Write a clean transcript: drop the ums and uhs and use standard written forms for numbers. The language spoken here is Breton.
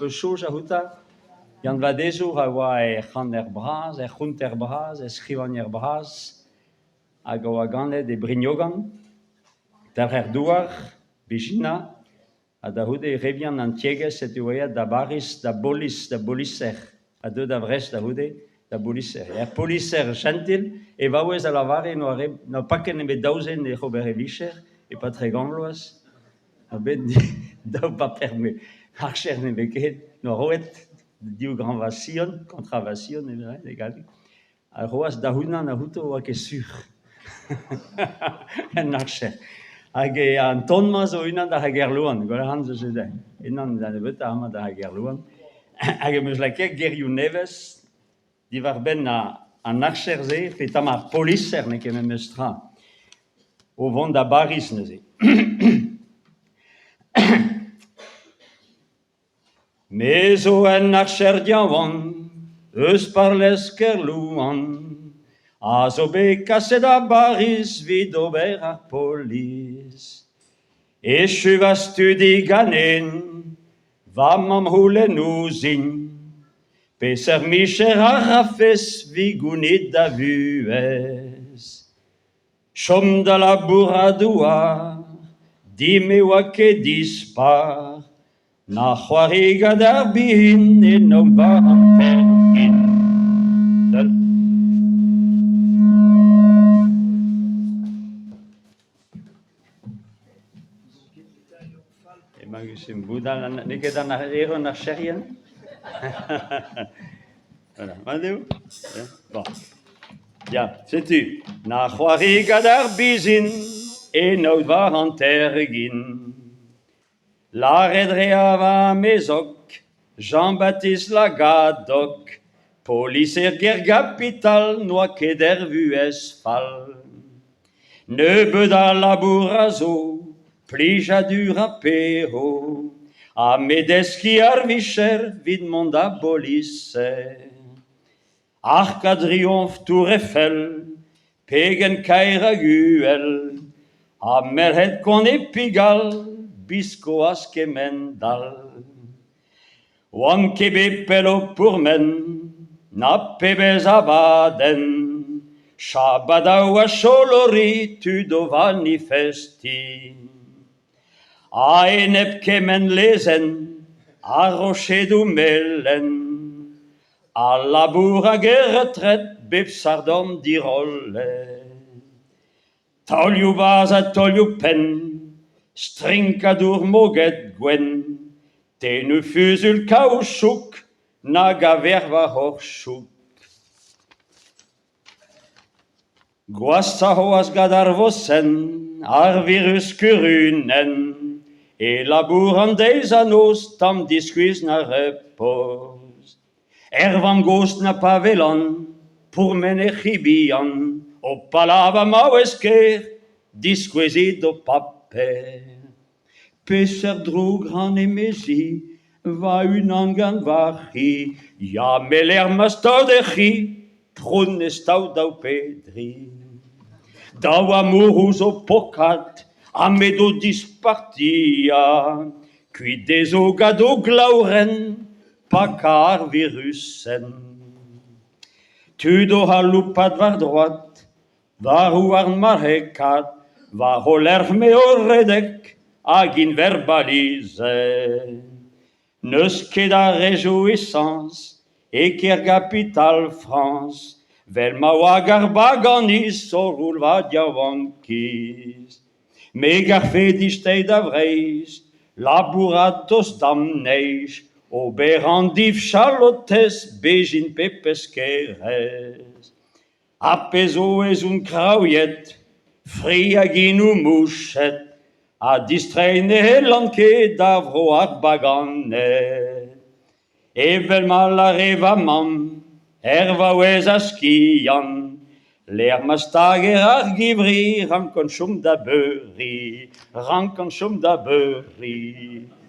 peus soñj ac'houta, Yann Vadezour a oa er c'haner bras, er c'honter bras, er skrivagner bras hag a oa ganet e Brignogan, Talc'her-Douar, Bijina. Ha da c'houde re vihan an tiegezh setu oa aet da Bariz da bolis, da boliser, ha deuet da Vrest da c'houde da boliser. Er poliser jentil, e vaouez a lavare n'oa re, n'oa paket nemet daou zen ec'h ober e vicher e-pad 30 vloaz. Ha bet daou baper archer ne vez ket, n'oa roet div grañvasion, kontravasion e galleg. A roas da unan ac'houto 'oa ket sur en archer. Hag an ton-mañ zo unan da Gerloan, gwell a ran zo unan da nebeutañ amañ da Gerloan. Hag em eus lakaet gerioù nevez diwar-benn an archer-se, petamant ar poliser n'eo ket memes tra, o vont da Bariz neuze. Me zo un archer yaouank eus parlez Kerlouan a zo bet kaset da Bariz 'vit ober ar polis. Echu va studi ganen, va mamm 'c'houlenn ouzhin peseurt micher a rafes 'vit gounit da vuhez. Chom da labourat douar, din ne oa ket dispar, Na c'hoari gant ar bihan eno war an tergin. Emañ Boudal, n'eo ket an erru an archerien? Voilà, mat eo? Bon. Ya, setu, na c'hoari gant ar bizhin eno war an tergin. Lâret 'rea va amezog, Jean-Baptiste Lagadog, poliser Gergapital n'oa ket er vuhez fall. Nebeut a labour a zo, plijadur ha peho, ha me deskiñ ar vicher 'vit mont da boliser. Arc a Drioñf Tour Eiffel, pegen kaer hag uhel, ha merc'hed koant e Pigalle, biskoazh kemend-all. Oan ket bet pell o pourmen, na pebezh abadenn, Chabadaou ha cholori tud o vanifestiñ. A-enep kement lezenn, ar rochedoù melen, Al labour hag e retred bep sadorn dirollet. Taolioù bazh ha taolioù penn, strinkadour moged gwenn, tennoù fuzuilh kaoutchouk nag a verv war hor chouk. Gwashoc'h c'hoazh gant ar vosenn, ar virus kurunenn, e labour an deiz ha noz tamm diskuizh na repoz. Er vamm-gozh na pa welan pourmen he c'hi bihan, o palavañ maouez ker, diskouezit ho paper. Peseurt droug 'ran emezi, va-unan gant va c'hi? Ya, me 'lec'h ma staot er c'hi, pron e staot daou pe dri. Daou amourouz o pokat ha me d'o dispartiañ, kuit dezho gant o glaourenn pakañ ar virusenn. Tud o c'haloupat war droad, War houarn marc'hekaat, war o lerc'h me o redek hag int verbalizet. N'eus ket a rejouisañs e kêr gapital Frañs, 'vel ma oa ar Baganiz o roulvad yaouankiz. Me 'garfe distreiñ da Vreizh, labourat tost d'am neizh, ober an div chalotez, bezhin pe peskerezh. Ha pezh zo ez on kraouiet, fri hag inoù mouchet, ha distreiñ ne c'hellan ket da vro ar baganed. Evel ma lâre va mamm, er vaouez a skiant, lec'h ma stager ar givri 'rankan chom da beuriñ, 'rankan chom da beuriñ.